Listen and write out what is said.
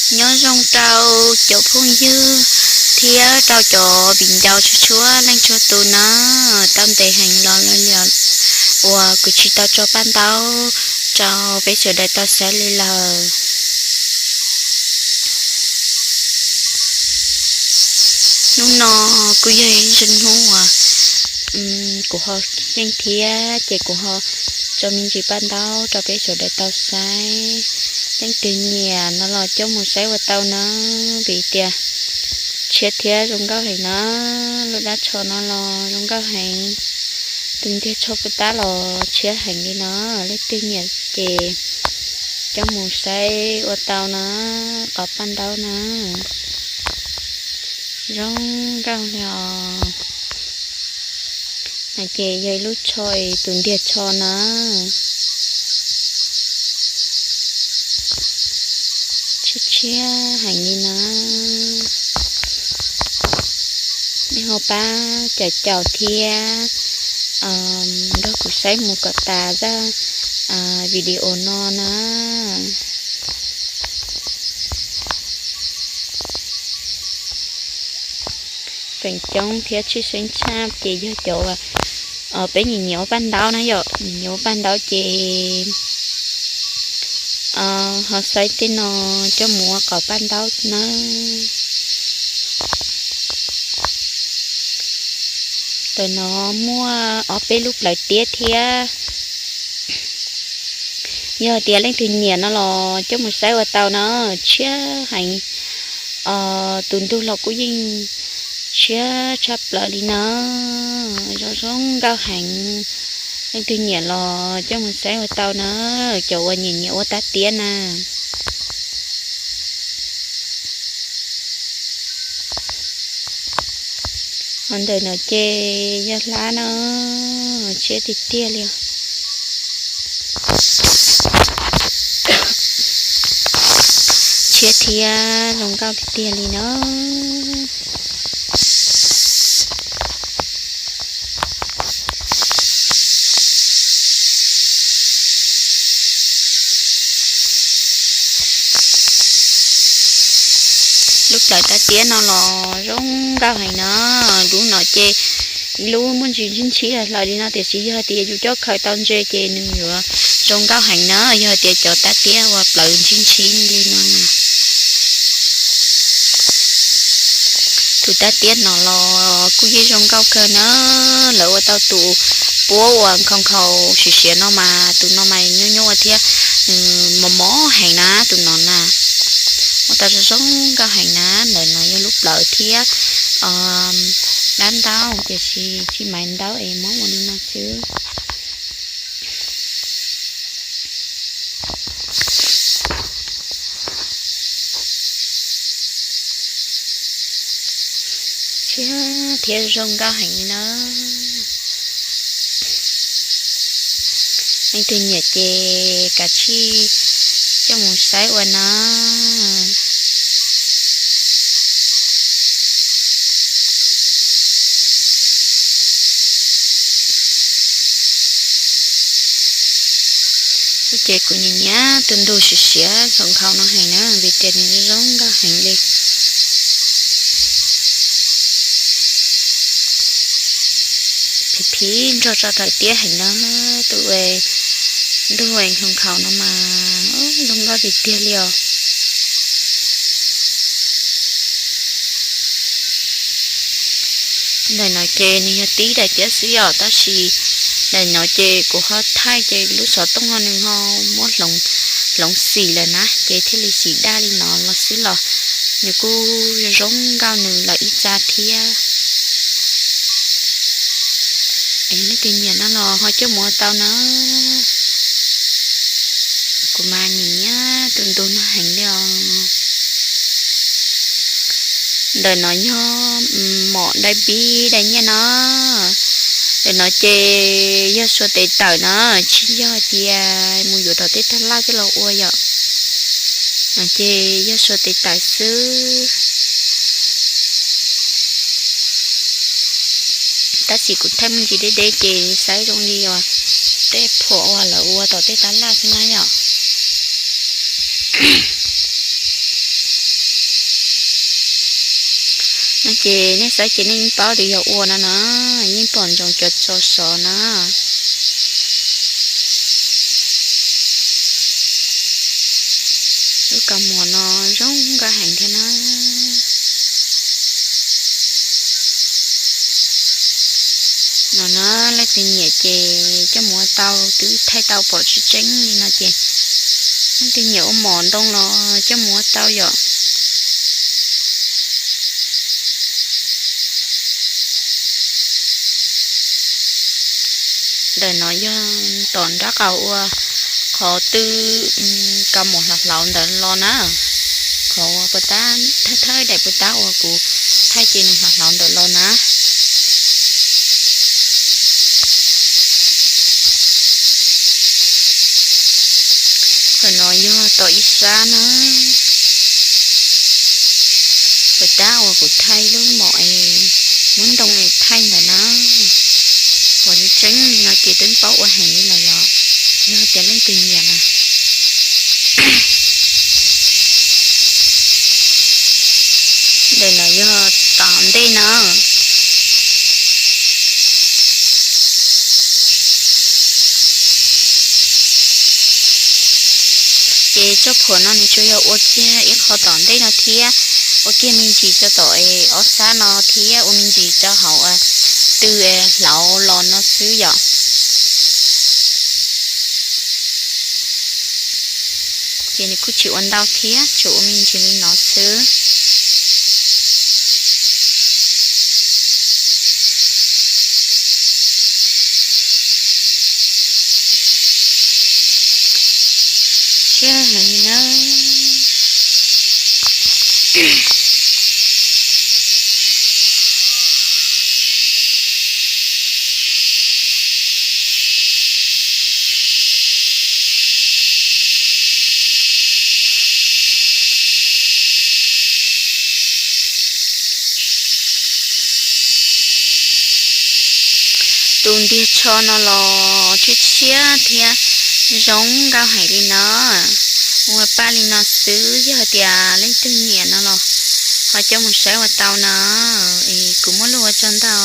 Nyob zoo rau cov phooj ywg thiab rau cov viv ncaus txhua txhua leej txhua tus na. Tau ntev heev los lawm uas kuv tsis tau tso paj ntaub rau peb sawv daws tau saib li lawm. Hnub no kuj yog ib hnub uas kuv ho yeej thiab ces kuv ho tso me ntsis paj ntaub rau peb sawv daws tau saib. Leej twg nyiam no los coj mus saib ua tau na, vim tias tshiab thiab zoo nkauj heev na. Lub dab tsho no los zoo nkauj heev, tus ntiag tsho puas tab los tshiab heev li no. Leej twg nyiam ces coj mus saib ua tau na, qhov paj ntaub na. Zoo nkauj li os. No ces yog ib lub tsho es tus ntiag tsho na. Tshiab tshiab heev li na. Nej ho pab caum caum thiab nrog kuv saib mus kom tas zaj video no na. Feem coob thiab tshwj xeeb tshaj ces yog cov peb nyiam nyiam ua paj ntaub na yom, nyiam nyiam ua paj ntaub ces ho saib tej no coj mus ua qhov paj ntaub na. Ntawm no muaj ob peb lub plawv tiab thiab. Yog tias leej twg nyiam no los coj mus saib ua tau na, tshiab heev. Tus ntug los kuj yeej tshiab tshaj plaws li na, zoo zoo nkauj heev. Leej twg nyiam los coj mus saib ua tau na, cov uas nyiam nyiam ua tab tiab na. Ho ntawm no ces yog hlab na, tshiab tiag tiag li os. Tshiab thiab zoo nkauj tiag tiag li na. Lub plawv tab tiab no los zoo nkauj heev na. Lub no ces ib lub muaj ntsis ntshiab ntshis hlaws li no tiam sis yog tias yus coj khaws tau ntse ces nws yuav zoo nkauj heev na. Yog tias cov tab tiab uas plawv ntshiab ntshis li no na. Tus tab tiab no los kuj yeej zoo nkauj kawg na. Lawv ua tau tus puab uas nkhaus nkhaus siav siav no mas tus no mas nyuaj nyuaj thiab, nws mos mos heev na tus no na. Ua tau zoo zoo nkauj heev na. Ntawm no yog lub plawv thiab dab ntaub tiam sis tsis maiv ntaub es muab ua li no xwb. Tshiab thiab zoo nkauj heev li na. Leej twg nyiam ces kav tsij coj mus saib ua na. Kuv ces kuv nyiam nyiam tus ntug siav siav nkhaus nkhaus no heev na vim tias nws zoo nkauj heev li. Phiv phiv nrog tso taws tiab heev na. Tus ntug nkhaus nkhaus no mas zoo nkauj tiag tiag li os. Ntawm no ces nws yog tib daim tiab xwb yom, tab sis ntawm no ces kuv ho thaij ces lub xov tooj no nws ho muab hloov xim lawm na ces thiaj li xim daj li no los xwb los nws kuj zoo nkauj nws lawm ib txaj thiab. Es leej twg nyiam no los ho coj mus ua tau na. Kuv mas nyiam nyiam tus ntug no heev li os. Ntawm no yog mom dai npib dai nyiaj no. Ntawm no ces yog sua tes tawm na, tsis yog tias mus yuav tom tej tag laj coj los ua yom. No ces yog sua tes tawm xwb. Tab sis kuv thaij me ntsis deb deb ces saib zoo li uas tej phuam uas lawv ua tom tej tag laj xwb na yom. Ces nej saib ces nej yeej paub tias yog ua no na, yeej pom ntsoov cov tso sov na. Lub kaus mom no zoo nkauj heev thiab na. No na, leej twg nyiam ces coj mus ua tau, twb thaij tau pom tseeb tseeb li no ces leej twg nyiam ua mom ntoo los coj mus ua tau yom. Ntawm no yog tom nraub qaum uas qhov twb kaus mom hlauv hlauv ntawd los na. Qhov uas puas tab, thawj thawj daim puas tab uas kuv thaij ces nws hlauv hlauv ntawd los na. Qhov no yog tom ib sab na. Puas tab uas kuv thaij lub mom es muab ntoo es thaij ntawd na. Qhov tseeb tseeb no ces twb paub ua heev li lawm yom, yog tias leej twg nyiam na. Ntawm no yog tom ntej na. Ces tsob phuam no nws tsuas yog ua kiag ib qho tom ntej no thiab, ua kiag me ntsis rau tom ob sab no thiab ua me ntsis rau hauv tw hlauv los no xwb yom. Ces nws kuj tsis ua ntau thiab, tsuas ua me ntsis li no xwb. Siab heev na. Tus ntiag tsho no los tshiab tshiab thiab zoo nkauj heev li no. Ua paj li no xwb, yog tias leej twg nyiam no los ho coj mus saib ua tau na. Es kuv muab lub ua tsaug ntau.